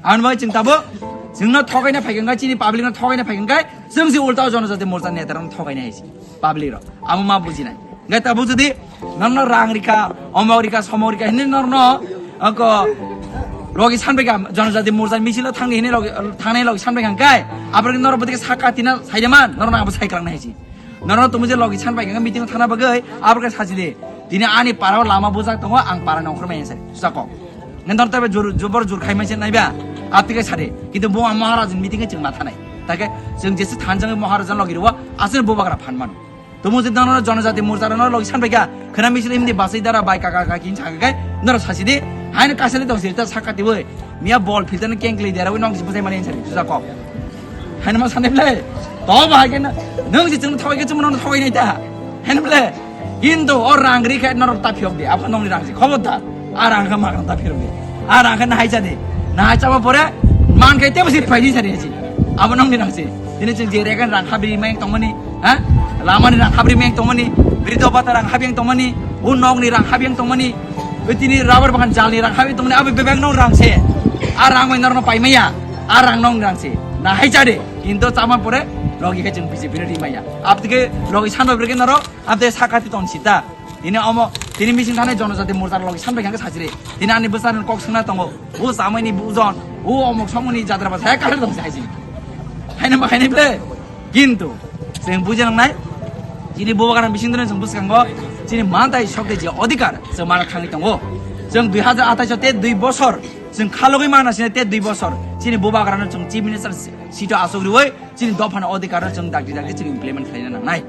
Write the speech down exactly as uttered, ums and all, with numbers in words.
Ang bai chwng tabuk chwngno thogaina phaikhangkha, chini public no thogaina phaikhangkha, chwng si ulta o Jonojati Morcha neta rok thogaina hai si public rok. Amo ma bujinai. Ngai tabuk jodi norno rang rikha, omok rikha, somok rikha, hini norno ako logi sanbai kha, Jonojati Morcha misil o thangni hini logi, thangnai logi sanbai khangkha, abrok norok bodike saka tina saideman, norno abo saikrang nai si. Norno tumu je logi sanbai khangkha meeting o thana bagwi, abrok sachi de. Tini ani para o lama bujak tongo, ang para nongkhor mai sai. Susa kok. Nang dor tabe jur, jubor jur khai mai se naiba. Aptike sade. Kintu bo Maharaj meeting e chwng ma thanai. Take chwng jese thanjang Maharaj logi ruwa, asir bo bagra phan mano. Tumu je dano Jonojati Morcha rano logi sanbai kha. Khana misil himdi basai dara bai kaka kaki hin saka kai. Noro sasi de. Haino kasale tong sirta sakati boi. Miya bol filter no kengkli dera wi nong si bujai mani sari. Susa kok. Haino ma sanai ble. To ba hai kena. Nung si chwng thoi ke chwng no thoi nai ta. Haino ble. Kintu o rang ri khe norok ta phiyok di, abo nongni rang si, khobor da. A rang khe magrang ta phiyok di. A rang khe nahai cha di. Nahai chaba pore man khe tebo si phai di cha di si. Abo nongni rang si. Tini chwng je regen rang habri mai tongmani, ha? Lamani rang habri mai tongmani, brido bata rang habri tongmani, o nokni rang habri tongmani, o tini rubber bagan jalni rang habri tongmani, abo bebak nong rang se. A rang mai norno pai maya. A rang nong rang se. Nahai cha di. Kintu chama pore logi khe chwng B J P no ri maya. Abtike logi sanba brege norok. Amte sakati ton sita. Tini omo, tini meeting thani Jonojati Morcha logi sanbai khe sajire. Tini ani bwsarni kok swngna tongo. O samaini bujon, o omok somoni jatra basa khe kahar tong saji. Haino ma haino ble. Kintu, chwng bujinang nai. Chini bubagra bising dene chwng bwskango. Chini mantai sokte je odhikar, chwng mana thangwi tongo. Chwng dui hazar athais te dui bosor, chwng khalogwi mana sine te dui bosor. Chini bubagrano chwng chief minister seat o asok riwi, chini dophani odhikar no chwng dakti dakti chwng implement khlaina nangnai.